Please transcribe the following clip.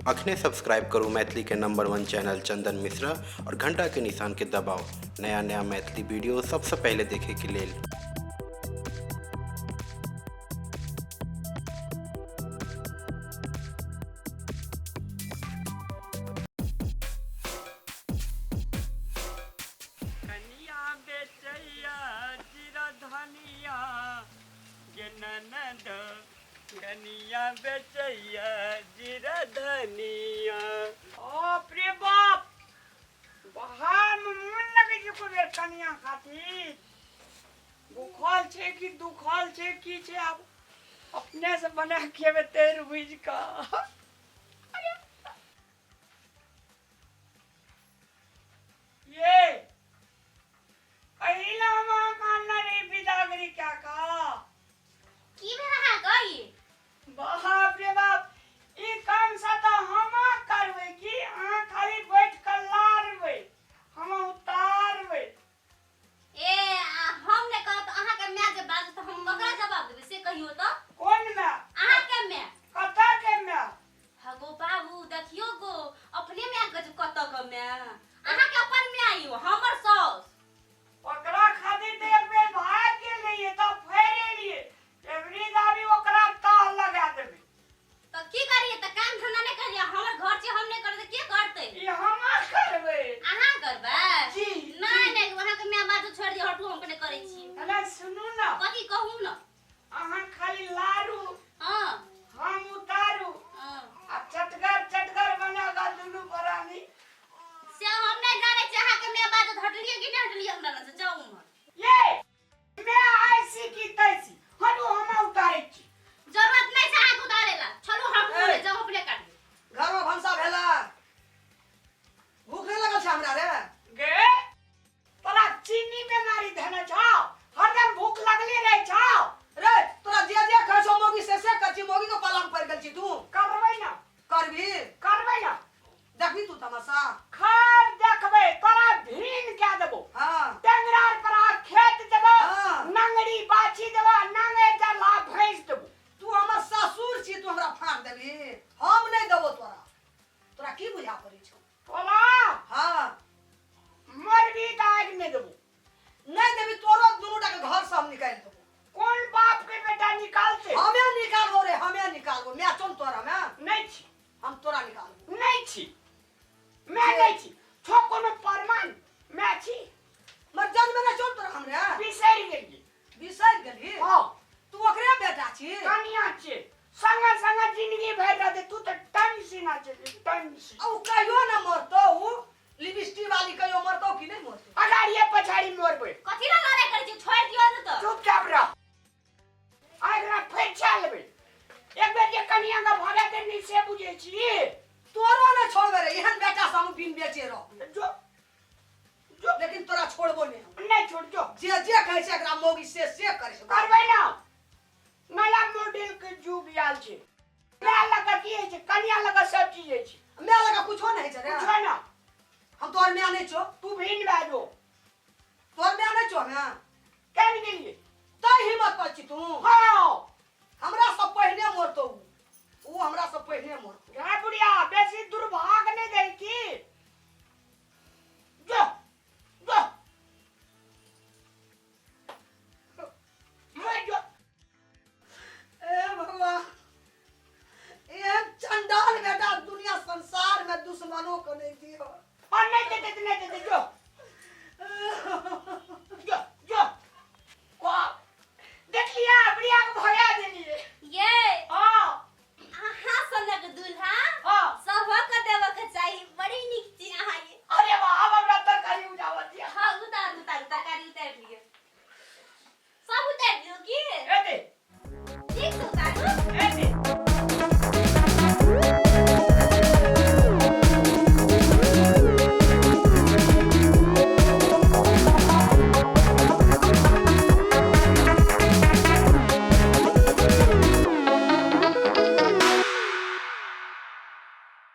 अखने सब्सक्राइब करू मैथिली के नंबर 1 चैनल चंदन मिश्रा और घंटा के निशान के दबाओ नया नया मैथिली वीडियो सबसे पहले देखे के लेल। कनिया बेचैया जीरा धनिया गे ननद कनिया बेचैया जीरा धनिया। बाप रे बाप, बाहर में मन लगै छै कोई बेर कनिया खातिर। भूखल छै कि दुखल छै की छै, आब अपने से बना के खेबै तैर बुझि कऽ। ये पहिला माँ कान रे बिदागरी क्या का की भेल अहाँ गई? बाप रे बाप, ई काम से तो हम करबै की अहाँ खाली बैठ के लारबै, हम उतारबै। ए आ, हम नहि करब तऽ अहाँके माय जे बाजत तऽ हम ककरा जवाब देबै से कहियौ तऽ। कोन माय? अहाँके माय। कतऽ के माय? हगो बाबू देखियो गो अपने माय के कतऽ के माय, अहाँके अपन माय यौ हमर साउस। ओकरा खातिर तऽ एक बेर भागि गेल रहियै तब फेर एलियै, एबरी दाबी ओकरा ताह लगा देबै। तऽ की करियै तऽ काम धंधा नहि करियै, हमर घर छै हम नहि करबै तऽ के करतै? ई हम करबै। अहाँ करबै? जी। नहि नहि, अहाँके माय बाजू छोड़ि दियौ, हटू, हम अपने करै छी। अरे सुनू ने। कथी कहू ने। अहाँ खाली लारू। हाँ। हम उतारू। हाँ। आ चटगर चटगर बना कऽ दुनू प्राणी। से हम नहि जानै छी अहाँके माय बाजत, हटलियै कि नहि हटलियै हमरा लग से, जाउ उम्हर। ये मैं ऐसी की तैसी, हटू हम उतारै छी। जरूरत नहि छै अहाँके उतारै ला, चलू हटू ए। ने, जाउ अपने काटू। घर में भनसा भेला, भूख नहीं लगल छै हमरा रे। गे तोरा चीनी बीमारी धने छौ, हरदम भूख लगले रहे छौ। रे तोरा जे जे खाइ छौ मौगी से से कर छी, मौगी के पालामे पड़ि गेल छी तू। करबै ना। करबी? करबै ना। देखबी तू तमाशा? खैर देखबै, तोरा भीन कए देबो। हाँ। टेंगरा पर आ खेत देबो। हाँ। नंगड़ी बाछी देबो, नंगे जला भैंस देबो। तू हमर ससुर छी, तू हमरा फाड़ देबी? हम नहीं देबो तोरा। तोरा की बुझा पड़ै छौ? तोरा? हाँ। मरबी तऽ आगि नहि देबो। नहीं देबी तोरो दुनू टा के घर से हम निकालि देबो। कोन बाप के बेटा निकालते? हमे निकालबो रे, हमे निकालबो। मैं चल तोरा में। नहीं छी। हम तोरा निकालबो। नहीं छी। मैं नहीं छी। छो कोनो प्रमाण? मैं छी। मर जन्म नहीं चल तोरा हमरे। बिसरि गेलियै। बिसरि गेली? हाँ। तू ओकरे बेटा छी? कनिया छी। संगे संगे जिंदगी भरि रहतै, तू तऽ टंसी ना छै, टंसी। आ उ कहियो ना मरतौ, उ लिपस्टिक वाली कहियो मरतौ कि नहीं मरतौ? अगाड़िए पछाड़ी मरबै। कथी ला लड़ाई करै छी, छोड़ि दियौ ने तऽ। चुपचाप रह। आ एकरा फेर छा लेबै। एक बेर जे कनिया के भगा देने से बुझै छी। तोरो ने छोड़बै रे, एहन बेटा से हम बिन बेचे रह। जो जो। लेकिन तोरा छोड़बो नहीं हम। नहीं छोड़, जो। जे जे कहै छै एकरा मौगी से से करै छै। करबै ना। नया मॉडल के जुग आयल छै। माय लग की होइ छै, कनिया लग सब चीज होइ छै। माय लग कुछो नहीं छै रे। कुछो ना। हम तोहर माय नहीं छौ। तू भिन भए जो। तोहर माय नहीं छौ हमे। केन गेलियै? तै हिम्मत पर छी तू। हाँ। हमरा सब पहिने मरतौ उ। उ हमरा सब पहिने मरतौ। गे बुढ़िया, बेसी दुर्भाग नहीं दै की। जो, जो। मर जो। ए भगवान, एहन चंडाल बेटा दुनिया संसार में दुश्मनों को नहीं दियो। और नहीं देते, नहीं देते, जो।